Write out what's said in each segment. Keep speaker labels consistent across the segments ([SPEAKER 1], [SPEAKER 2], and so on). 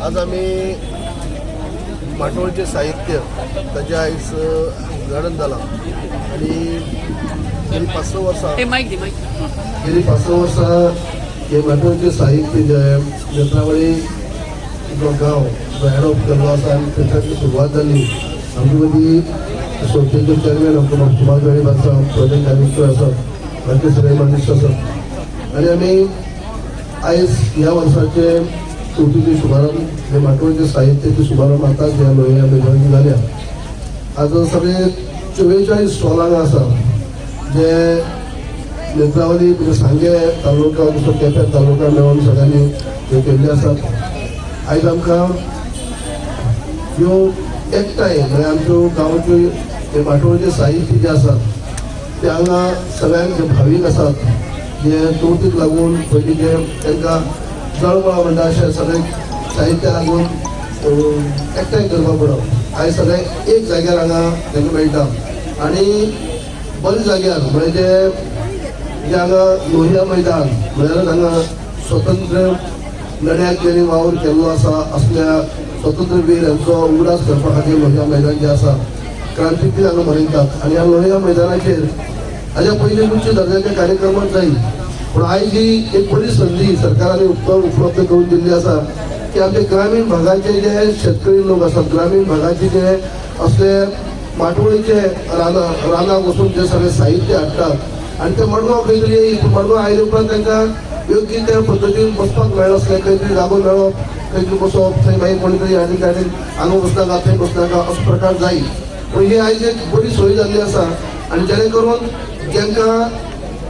[SPEAKER 1] आज आमी माटोळचें साहित्य ताजें आयज उद्घाटन जालां आनी गेली 5-6 वर्सां
[SPEAKER 2] हे माईक दे, माईक.
[SPEAKER 1] गेली 5-6 वर्सां हे माटोळचें साहित्य जें नेत्रावळी जो गांव जो एडॉप्ट केल्लो आसा आनी थंयच्यान सुरवात जाली. आमचे मदीं संस्थेचे चेअरमॅन आमकां सुभाष वेळीप आसा, प्रोजेक्ट डायरेक्टर आसा, बाकी सगळे मानेस्त आसात आनी आमी आयज ह्या वर्साचे चवथीचे शुभारंभ हे माटोळचे साहित्याचे शुभारंभ आतांच ह्या लोहिया मैदानार जाल्या. आज सगळे 44 स्टॉल हांगा आसा जे नेत्रावली म्हणजे सांगे तालुका तसो केपें तालुका मेळून सगळ्यांनी हे केल्ले आसात. आयज आमकां ह्यो एकठांय म्हळ्यार आमच्यो गांवच्यो हे माटोळचे साहित्य जें आसा ते हांगा सगळ्यांक जे भावीक आसात जे चवथीक लागून पयलीं जे तांकां जळमळ म्हणटा अशें सगळें साहित्य लागून एकठांय करपाक पडप आयज सगळें एक जाग्यार हांगा तांकां मेळटा. आनी बऱ्या जाग्यार म्हळ्यार जे जे हांगा लोहिया मैदान म्हळ्यार हांगा स्वतंत्र लढ्याक ज्यांनी वावर केल्लो आसा असल्या स्वतंत्र वीर हांचो उगडास करपा खातीर लोहिया मैदान जें आसा क्रांती हांगा मनयतात. आनी ह्या लोहिया मैदानाचेर हाज्या पयलीं उच्च दर्जाचे कार्यक्रमात जायी पूण आयज ही एक बरी संदी सरकारान उपलब्ध करून दिल्ली आसा की आमचे ग्रामीण भागाचे जे शेतकरी लोक आसात, ग्रामीण भागाचे जे असले माटवळीचे रानाक वचून जे सगळे साहित्य हाडटात आनी ते मडगांव खंय तरी मडगांव आयले उपरांत तांकां योग्य त्या पद्दतीन बसपाक मेळनासलें, खंय तरी जागो मेळप, खंय तरी बसप, थंय मागीर कोणी तरी आनी गाडयेन हांगा बसनाका थंय बसनाका असो प्रकार जायी. पूण ही आयज एक बरी सोय जाल्ली आसा आनी जेणे करून जांकां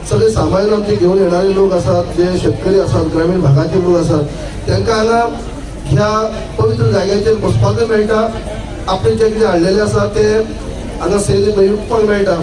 [SPEAKER 1] सगळे सामान आमचे घेवन येणारे लोक आसात, जे शेतकरी आसात, ग्रामीण भागाचे लोक आसात, तांकां हांगा ह्या पवित्र जाग्याचेर बसपाकय मेळटा, आपले जे कितें हाडलेलें आसा ते हांगा सेल विकपाक मेळटा.